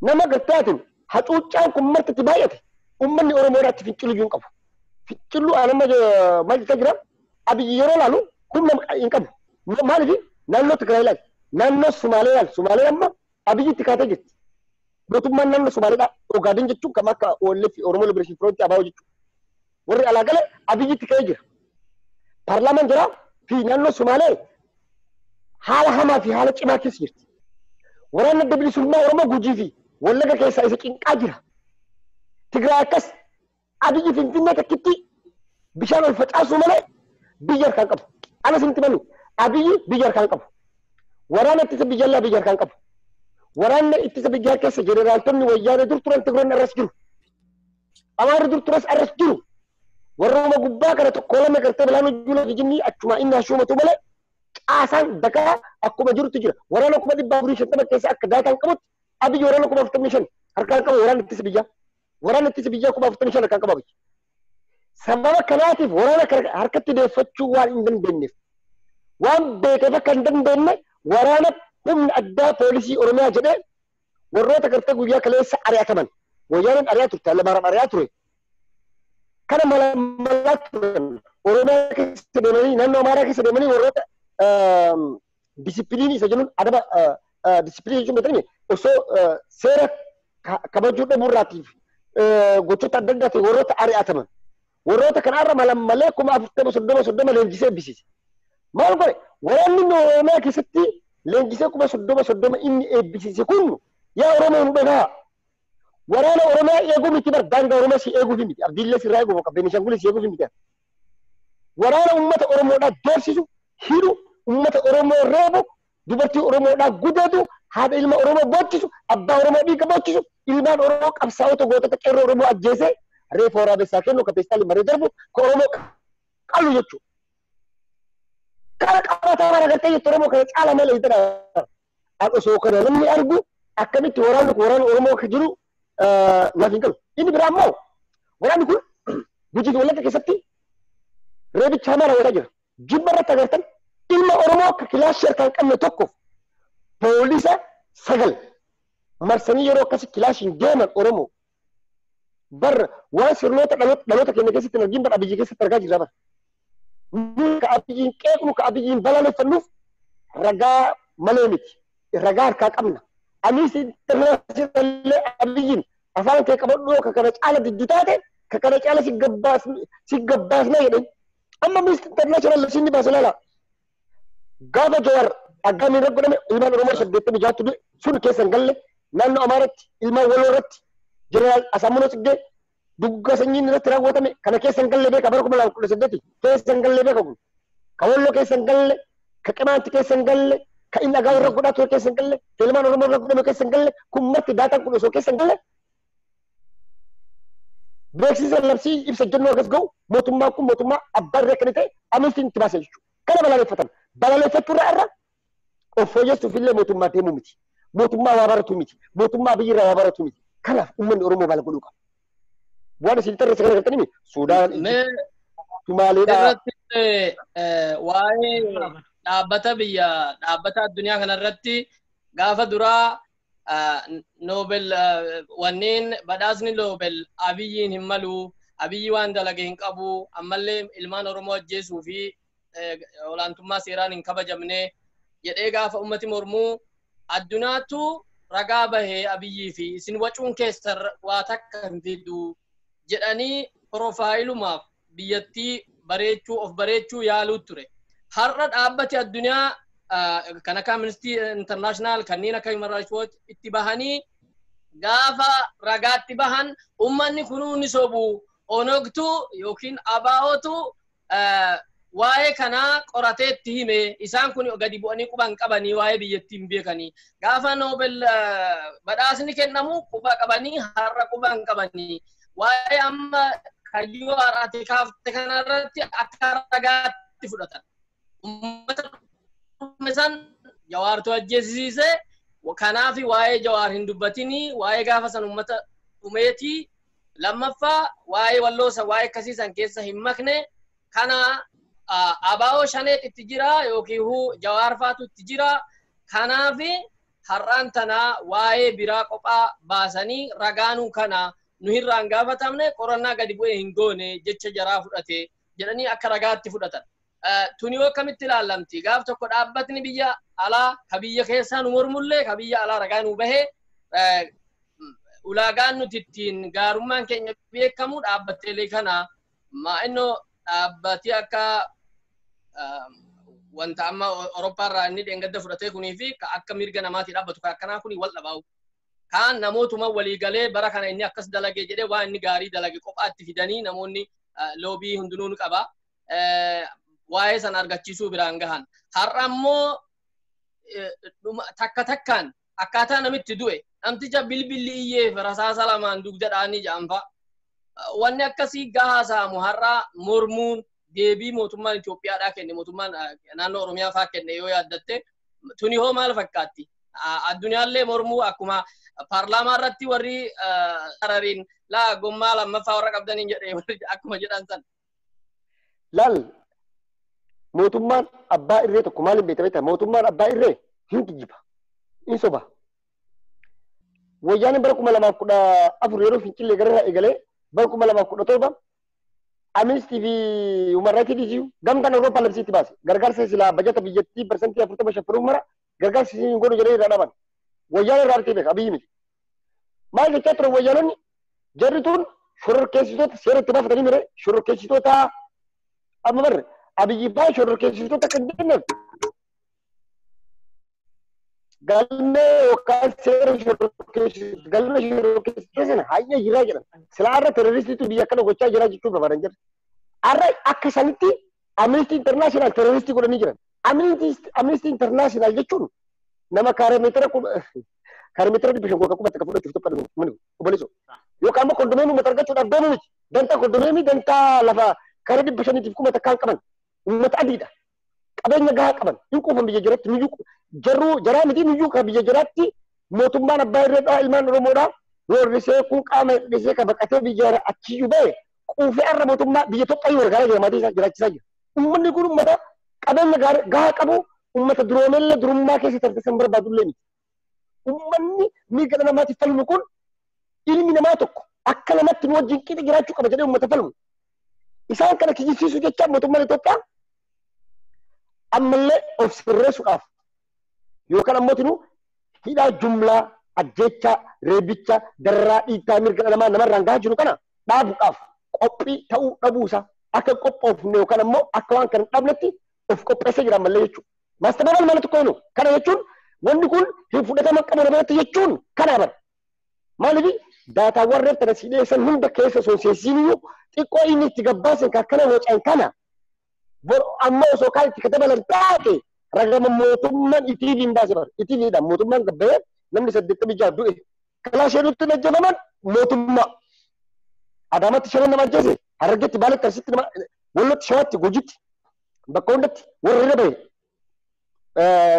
Nama gartaatiin hacuuccaan kun marti itti baay'ate uummanni Oromoodhaatti finciluu hin qabu. Finciluu anama maal jechaa jira Abiyyi yeroo laalu humna hin qabu. Maaliif naannoo Tigraay ilaali naannoo Sumaalee ilaali Sumaalee amma Abiyyitti kaatee jirti. Mootummaan naannoo Sumaaleedha Ogaadeen jechuun kam akka OLF Oromoo Liberation Front ABO jechuudha. Warri alaa gale Abiyyitti ka'ee jira. Paarlaamaan jira fi naannoo Sumaalee haala hamaa fi haala cimaa keessa jirti. Waraanni adda bilisummaa Oromoo Gujii fi Wallaga keessaa isa cinqaa jira. Tigraay akkas Abiyyi Finfinnee takkitti bishaan ol facaasuu malee biyya harkaan qabu. Anas hin timani Abiyyi biyya harkaan qabu. Waraana ittisa biyyaallee biyya harkaan qabu. Waraanni ittisa biyyaa keessa jeneraaltonni wayyaanee dur turan Tigroonni arras jiru. Amaarri dur turas arras jiru. Warrooma gubbaa kana tokko lama gartee bilaan hojii jinnii achuma inni hashuumatu malee caasaan dakaa akkuma jirutti jira. Waraana 450,000 keessa akka daataan qabutti Abiyyi waraana 45,000 harkaan qabu waraana ittisa biyyaa. Waraana ittisa biyyaa 45,000 harkaan qaba Abiyyi. Sababa kanaatiif waraana harkatti deeffachuu waan hin dandeenyeef waan beekeef akka hin dandeenye waraana humna addaa poolisii Oromiyaa jedhee warroota gartee guyyaa kaleessa ari'ataman wayyaaneen ari'aa turte Alamaaraam ari'aa ture. Kana malaa turan Oromiyaa keessa deemanii naannoo Amaaraa keessa deemanii warroota Disipiliinii isa jennuun adaba disipiliinii jechuun beektanii osoo seera kabajuu dhabuurraatiif gochoota adda addaatiin warroota ari'ataman. Warroota kanarra malammalee 40,000 30,000 leenjisee eebbisiise. Maal godhe? Waraanni Oromiyaa keessatti leenjisee 30,000 inni eebbisiise kun yaa Oromoo nu dhagaa. Waraana Oromiyaa eeguu miti bar daangaa Oromiyaa si eeguuf miti. Abdiillee sirraa eeguuf akka Beenishaangulii si eeguuf miti. Waraana uummata Oromoodhaa doorsisu, hidhu, uummata Oromoo reebu, dubartii Oromoodhaa gudeedu, haadha ilma Oromoo boochisu, abbaa Oromoo dhiiga boochisu, ilmaan Oromoo qabsaa'ota gootota qeerroo Oromoo ajjeesee reefa waraabessaa kennu ka peestaali maree darbu ka Oromoo qalu jechuudha. Kana qabataa bara gartee jettu Oromoo kana caala malee hin ta'an. Osoo kana namni argu akkamitti waraanni kun waraana Oromoo akka jiru naaf hin galu. Inni biraa immoo waraanni kun Gujii fi Wallagga keessatti reebicha hamaa raawwataa jira. Jimma irratti agartan ilma Oromoo akka kilaashii harkaa hin qabne tokkoof poolisa 9 marsanii yeroo akkasi kilaashiin deeman Oromoo bar waan sirnoota dhaloota keenya keessatti hin argin bar Abiyyi keessatti argaa jirra bar. Nuyi ka Abiyyiin qeeqnu ka Abiyyiin balaaleffannuuf ragaa malee miti. Ragaa harkaa qabna. Anis illee Abiyyiin afaan kee qabadhu ka kana caala diddu taate ka kana caala si gabbaasna jedhan. Amma Amnesty International labsiin baase laala. Gaafa Jawaar aggaamiin irra godhame ilmaan Oromoo 86 du'e sun keessa hin galle naannoo Amaaratti ilmaan Waloo irratti Jeneraal Asaamunoo Tsiggee dugga sanyiin irratti raawwatame kana keessa hin galle beeka bara 2018 keessa hin galle beeka kun. Ka Walloo keessa hin galle, ka Qimaanti keessa hin galle, ka inni dhagaa irra godhaa ture keessa hin galle, ka ilmaan Oromoo irra godhame keessa hin galle, kun marti daataan kun osoo keessa hin galle beeksisa labsii ibsa jennuu akkas ga'u mootummaan kun mootummaa abbaa irree kan ta'e Amnestiin itti baase jechuudha. Kana balaaleffatan. Balaaleffachuu irraa irra of fooyyessuuf illee mootummaa deemuu miti. Mootummaa waa baratu miti. Mootummaa biyya irraa waa baratu miti. Kanaaf uummanni Oromoo maal godhuu qaba? Waan isin tarreessa kana gartanii Suudaan, Somaaleedhaa. Irratti waa'ee dhaabbata biyya dhaabbata addunyaa kanarratti gaafa duraa Noobel wanneen badhaasni Noobel Abiyyiin hin malu, Abiyyi waan dalage hin qabu, ammallee ilmaan Oromoo ajjeesuu fi olaantummaa seeraan hin kabajamne jedhee gaafa ummati mormuu addunyaatu ragaa bahee Abiyyii fi isin wacuun keessan waa takka hin fidu jedhanii pirofaayilumaaf biyyattii bareechuu of bareechuu yaaluu ture. Har'a dhaabbati addunyaa kan akka Amnesty International kanneen akka Human Rights Watch itti bahanii gaafa ragaatti bahan ummanni kunuu ni sobu onogtu yookiin abaa'otu waa'ee kanaa qoratee itti hime isaan kun gadi bu'anii quban qabanii waa'ee biyyattii hin beekanii gaafa Noobel badhaasni kennamu quba qabanii har'a quba hin qabanii waa'ee amma kayyoo har'aati kaafte kanarratti akka ragaatti fudhatan. Uummata san Jawaartu ajjeesisiise kanaaf waa'ee Jawaar hin dubbatinii waa'ee gaafa san uummata dhumeetii lammaffaa waa'ee walloo san waa'ee akkasii san keessa hin makne kana abaa'oo shaneet itti jira yookiin Jawaar faatu itti jira kanaaf har'aan tanaa waa'ee biraa qophaa baasanii ragaanuu kana nu hirraan gaafatamne qorannaa gadi bu'ee hin goone jecha jaraa fudhate jedhanii akka ragaatti fudhatan. Tuni yoo akkamitti ilaallamti? Gaaf tokko dhaabbatni biyya alaa ka biyya keessaa nu mormullee ka biyya alaa ragaa nu bahee ulaagaan nuti ittiin gaarummaan keenya beekamu dhaabbatteelee kana maa'inoo dhaabbatii akka wanta amma Awurooppaa irraa inni dheengadda fudhatee kunii fi akka mirga namaatii dhaabbatu akkanaa kuni wal dhabaa'u. Kaan namootuma walii galee bara kana inni akkas dalage jedhee waan inni gaarii dalage qophaatti fidanii namoonni loobii hundinuu ni qaba. Waa'ee sana argachiisuu biraan gahan. Har'a immoo takka takkaan akkaataa namitti du'e namticha bilbilli iyyeef rasaasa lamaan dugda dhaanii jedhan fa'a. Wanni akkasii gahaa saamu har'a mormuun deebii mootummaan Itoophiyaadhaa kenne mootummaan naannoo Oromiyaa fa'aa kenne yoo yaaddatte tuni hoo maal fakkaatti? Addunyaallee mormuu akkuma paarlaamaa irratti warri sarariin laa gommaa lammaffaa warra qabdaniin jedhee akkuma jedhan san. Laal mootummaan abbaa irree tokko maaliin beekta beektaa? Mootummaan abbaa irree hin kijiba, hin soba. Wayyaaneen bara 2014 yeroo Fincillee gararraa eegalee bara 2017 Amnesty fi Human Rights dhiisiyu gamtaan Awurooppaa labsiitti baase. Gargaarsa silaa bajata biyyattii 40% shaffaruuf mara gargaarsa isin godhu jedhee irraa dhaban. Wayyaan irraa argitee beeka Abiyyi miti. Maal jechaa turan wayyaanonni jarri tun shororkeessitoota seera itti baafatanii mire shororkeessitoota amma barre Abiyyi faa shororkeessitoota kan jenneef galmee yookaan seera shororkeessitoota galmee shororkeessitoota sana hayyee jiraa jedhan. Silaa har'a terroristiitu biyya akkana gochaa jiraa jechuun barbaadan jira. Har'a akka sanitti Amnesty International terroristii godhanii jiran. Amnesty International jechuun nama kaaremeetira 500 goka qubata ka fudhachuuf tokko mani obboleesso. Yookaan immoo kondomeenii uummata argachuudhaaf deemu miti. Dantaa kondomeenii dantaa lafa kaaree 500tiif qubata kaan qaban uummata adiidha. Qabeenya gahaa qaban hin quufan biyya jiratti nuyyuu jarruu jaraa miti nuyyuu kan biyya jiraatti mootummaan abbaa irreedhaa ilmaan Oromoodhaa roorrisee kun qaama hir'isee ka baqatee biyya achiyyuu ba'e quufee har'a mootummaa biyya Itoophiyaa gargaaraa jira maatii isaa jiraachisaa jira. Uummanni kun uummata qabeenya gahaa qabu uummata duroomellee durummaa keessa tartiisan barbaadullee miti. Uummanni mirga dhala namaatiif falmu kun ilmi namaa tokko akka namatti nu wajjin qixa jiraachuu qaba jedhee uummata falmu. Isaan kana kijibsiisuu jecha mootummaan Itoophiyaa ammallee of sirreessuudhaaf yookaan ammoo hidhaa jumlaa ajjeechaa reebicha darraa dhiittaa mirga dhala namaa namarraan gahaa jiru kana dhaabuudhaaf qophii ta'uu dhabuusaa akka qophoofne yookaan ammoo akka waan kana dhabnetti of qopheessee jira ammallee jechuudha. Maastababal maal tokko hin kana jechuun wanni kun hin fudhatama qabu namarratti jechuun kana bara. Maaliif daataawwan reef tana si dhiyeessan hunda keessa osoo seesiiniyyuu xiqqoo inni itti gabbaasan kan akkana wacan kana amma osoo kaan itti katabalan taate ragama mootummaan ITV'n baase bara. ITVdhaan mootummaan gabbayee namni 86 du'e. Kalaa sheerutti ajjeefaman mootummaa. Adaamaatti shanan nama ajjeese, Harargeetti, Baaletti, Arsiitti nama, Wallootti, Shawaatti, Gujiitti bakka hundatti warri irra bahe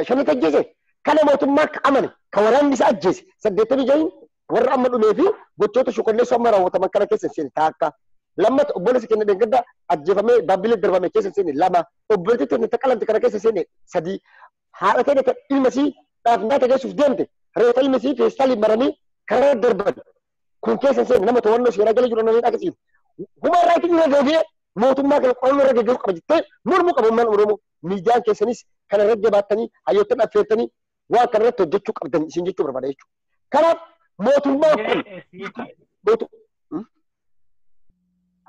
shanatti ajjeese. Kana mootummaa akka amane kan waraanni isaa ajjeese 86 warra amma dhumee fi gochoota shukalleessoo amma raawwataman kana keessa hin seene taakka. Lammata obboleessi keenya dheengadda ajjeefamee baabbilee darbame keessa hin seene lama. Obboleettii keenya taqalamte kana keessa hin seene sadii. Haadha keenya kan ilma isii dhaaf nyaata geessuuf deemte reeffa ilma isii feestaaliin maranii karaa darban kun keessa hin seene nama to'annoo seeraa jala jiru namni dhaqqisiisu. Human Rights irra deebi'ee mootummaa kana qorannoo irra geggeessuu qaba jettee mormuu qaba uummanni Oromoo. Miidiyaan keessanis kana irratti jabaattanii hayyoottan affeertanii waan kana irratti hojjechuu qabdan isin jechuu barbaada jechuudha. Kanaaf mootummaan kun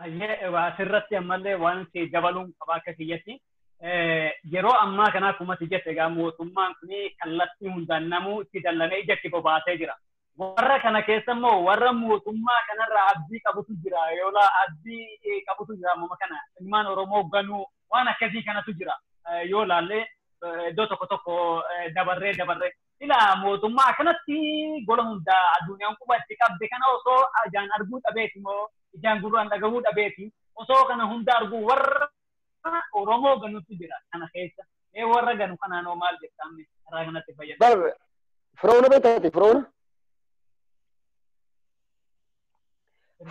Asirratti ammallee waan si dabaluun qaba akka kiyyatti. Yeroo ammaa kana akkuma ati jette egaa mootummaan kun kallattii hundaan namuu itti dallanee ijatti bobaasee jira. Warra kana keessa immoo warra mootummaa kanarraa abdii qabutu jira. Yoo abdii qabutu jira ammuma kana ilmaan Oromoo ganuu waan akkasii kanatu jira. Yoo laallee iddoo tokko tokko dabarree dabarree. Ila mootummaa akkanatti gola hundaa addunyaan quba itti qabde kana osoo ijaan arguu dhabeeti immoo ijaan gurraan dhagahuu dhabeeti osoo kana hunda arguu warra Oromoo ganuutu jira kana keessa. Mee warra ganu kanaan hoo maal jettaa karaa kanatti fayyadamu? Bar Firoona beektaati Firoona.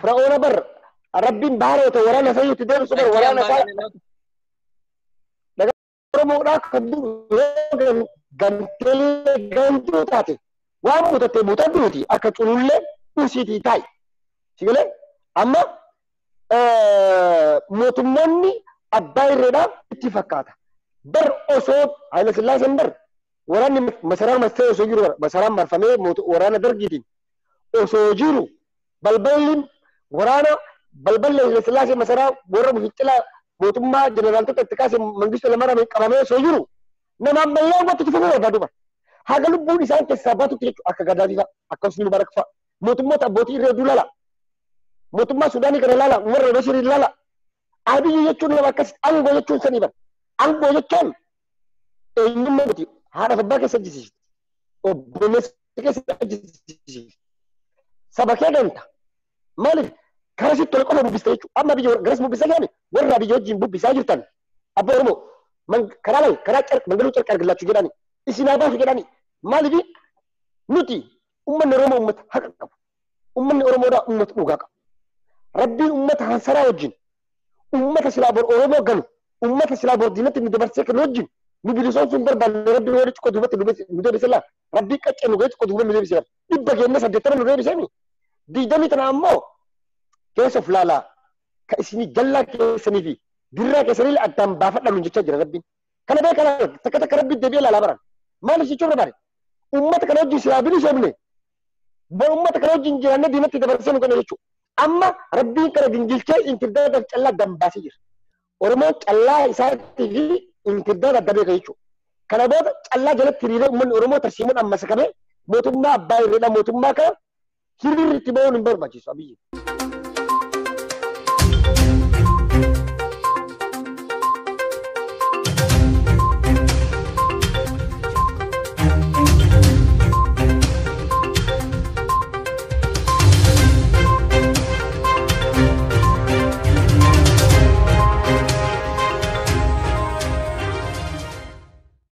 Firoona bar Rabbiin baara otoo waraana isaa itti deemsu bar waraana isaa Oromoodhaa kan yoo ganteellee gantuu taate waan mutattee mutadduuti akka culullee usiitii taa'i. Sigalee amma mootummoonni abbaa irreedhaa itti fakkaata. Bar osoo Haayila Sillaaseen bar waraanni masaraan marsee osoo jiru masaraan marfamee waraana dargiitiin osoo jiru balballi waraana balballi Haayila Sillaasee masaraa warra fincilaa mootummaa jeneraaltota itti kaase Mangistuu Lammaraa qabamee osoo jiru nama ammayyaa wanti itti fufuu barbaadu bara. Haga lubbuun isaan keessaa baatutti jechuudha akka Gaddaafii fa'a akka Hosni Mubarak fa'a mootummoota abbootii irree hedduu laala. Mootummaa Sudaanii kana laala warra Bashirii laala. Abiyyi jechuun nama akkas aangoo jechuun sanii bara. Aangoo jechuun eenyummaa miti haadha abbaa keessa ajjisiifti. Obboleessa keessa ajjisiifti. Saba kee ganta. Maaliif karaa sitti tole qofa bubbista jechuudha. Amma biyya garas bubbisaa jirani warra biyya wajjin bubbisaa jirtan abbaa Oromoo karaa lama karaa carqa mangaluu carqa argillachuu jedhani isin haa baasu jedhani maaliif nuti uummanni Oromoo uummata haqa qabu. Uummanni Oromoodhaa uummata dhugaa qabu. Rabbiin uummata hansaraa wajjin uummata silaa bor Oromoo galu uummata silaa bor diinatti nu dabarsee kan wajjin nu bilisoomsuun barbaanne rabbiin warri xiqqoo duubatti nu deebise laa rabbiin qaccee nu ga'e xiqqoo duuba nu deebise 180 nu deebisee 20 tana ammoo keessa of laalaa Ka isinii jallaa keessanii fi dirraa keessanii addaan baafadha nuun jechaa jira Rabbiin. Kana beekaa takka takka Rabbiin deebi'ee ilaalaa baran. Maaliif jechuu barbaade? Uummata kana wajjin silaa bilisoomne uummata kana wajjin jiraannee diinatti dabarsee nu kenna jechuudha. Amma Rabbiin kana gingilchee inkirdaadaaf callaa addaan baasee jira. Oromoon callaa isaatii fi inkirdaada adda beeka jechuudha. Kana booda callaa jalatti hiriiree uummanni Oromoo tarsiimuun amma sakamee mootummaa abbaa irreedha mootummaa kana hiriirri itti ba'uun hin barbaachisu Abiyyi.